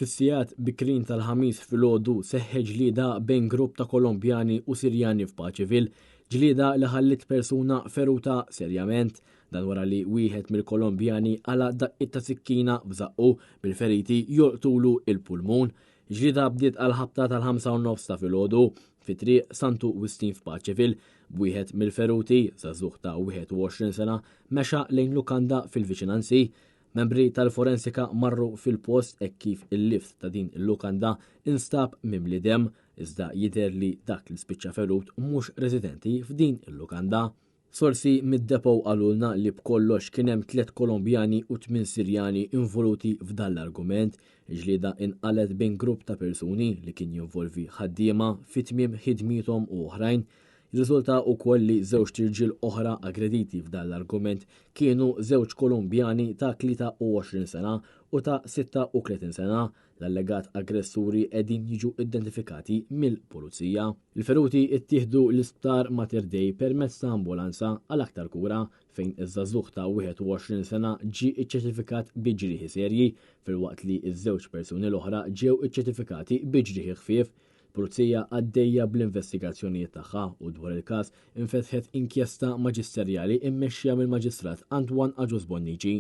Fis-sigħat bikrin tal-Ħamis filgħodu seħħet ġlieda bejn grupp ta' Kolombjani u Sirjani f'Paceville, ġlieda li ħalliet persuna feruta serjament. Dan wara li wieħed mill-Kolombjani qala' daqqiet ta' sikkina f'żaqqu bil-feriti jolqtulu il-pulmun. Ġlieda bdiet għal ħabta tal-5 u nofs ta' filgħodu fi triq Santu Wistin f'Paceville, b'wieħed mill-feruti, żagħżugħ ta' 21 sena, mexa lejn lukanda fil-viċinanzi. Membri tal-forensika marru fil-post hekk kif il-lift ta' din il-lukanda instab mimli demm, iżda jidher li dak li spiċċa ferut mhux residenti f'din il-lukanda. Sorsi mid-depot qalulna li b'kollox kien hemm tliet Kolombjani u tmien Sirjani involuti f'dan l-argument. Il-ġlieda inqalgħet bejn grupp ta' persuni li kien jinvolvi ħaddiema fi tmiem ħidmiethom u oħrajn. Jirriżulta wkoll li żewġt irġiel oħra aggrediti f'dan l-argument kienu żewġ Kolumbjani ta' 23 sena u ta' 36 sena. L-allegat aggressuri qegħdin jiġu identifikati mill-Pulizija. Il-feruti ttieħdu l-Isptar Mater Dei permezz ta' ambulanza għal aktar kura fejn iż-żagħżugħ ta' 21 sena ġie ċċertifikat bi ġrieħi serji filwaqt li ż-żewġ persuni l-oħra ġew iċċertifikati bi ġrieħi ħfief. Pulizija għaddejja bl-investigazzjonijiet tagħha u dwar il-każ infetħet inkjesta maġisterjali mmexxija mill-Maġistrat Antoine Agius Bonnici.